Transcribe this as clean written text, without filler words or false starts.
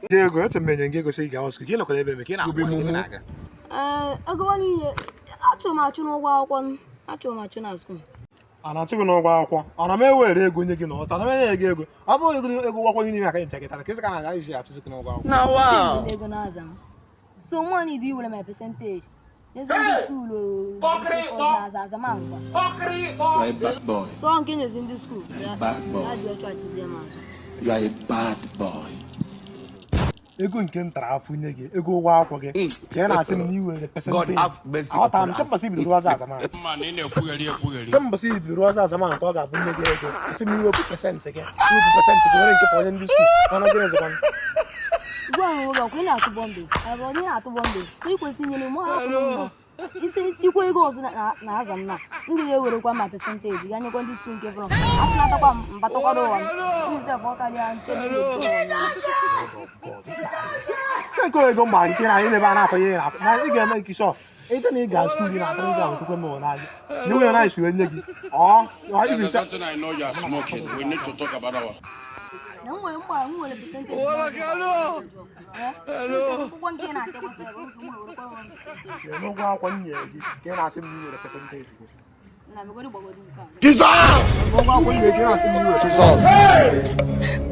Gị ego eche m enye gị ego sị gị gawa school, gị nọkwara ebe eme ka ị na-akwụ ebe ị na-aga. Ee, ego niile achụ m achụ n'ụgwọ akwụkwọ m, achụ m achụ na school. A na-achụ gị n'ụgwọ akwụkwọ? Ọ na m ewere ego nye gị n'ọta na m enye gị ego? Ọ bụrụ ego ego ụgwọ akwụkwọ niile aka nche gị tara ka ị sị ka na agaghị achụzi gị n'ụgwọ akwụkwọ. Sị m ego na-aza m, so mụ need iwere my percentage nyezi ndị school na-aza aza ma ngwa. You are a bad boy. So nke nyezi ndị school ya. Bad boy. Ya ji ọchụ achịzie m azụ. You are a bad boy. Ego nke m tara afụ nye gị, ego ụgwọ akwụkwọ gị, ka ị na-asị m na iwere God have percentage. mercy Aghọtara m upon us. kemgbe bidoro ọzọ azama, kemgbe bidoro ọzọ azama nke ọ ga-abụ nye gị ego, sị m iwepụ percent gị, iwepụ percent gị were nke onye ndị school mana gịnị zikwa? Ugbu a nwe ọkwa ị na-atụ bundle ebe ọ na-atụ bundle, so ị kwesịrị inyere mụ hapụ m na isi tikwa ego ọzọ na aza m na m ga-ewerekwa ma percentage ga nyekwa ndị school nke fọrọ atụnatakwa m mbatakwara ụwa m isef ọ karịa nche. Nke ego mgba nke na anyị na-ebe a na-akọ ihe na ị ga-eme nke sọ ịte na ị ga school gị na-atara ị ga-awetakwa m n'anya nye nwunye na isi nye gị ọ This is something I know you are smoking. We need to talk about our. Na m nwere mgba m nwere percentage akwụkwọ nke ị na-achekwasị ego nke m werekwa nwe percentage. Chere n'ụgwọ akwụkwọ m nyere gị ka ị na-asị m na ị nwere percentage gị. Na megodi gbagodi nke a. N'ụgwọ akwụkwọ m nyere gị, ị na-asị m na ị nwere percentage.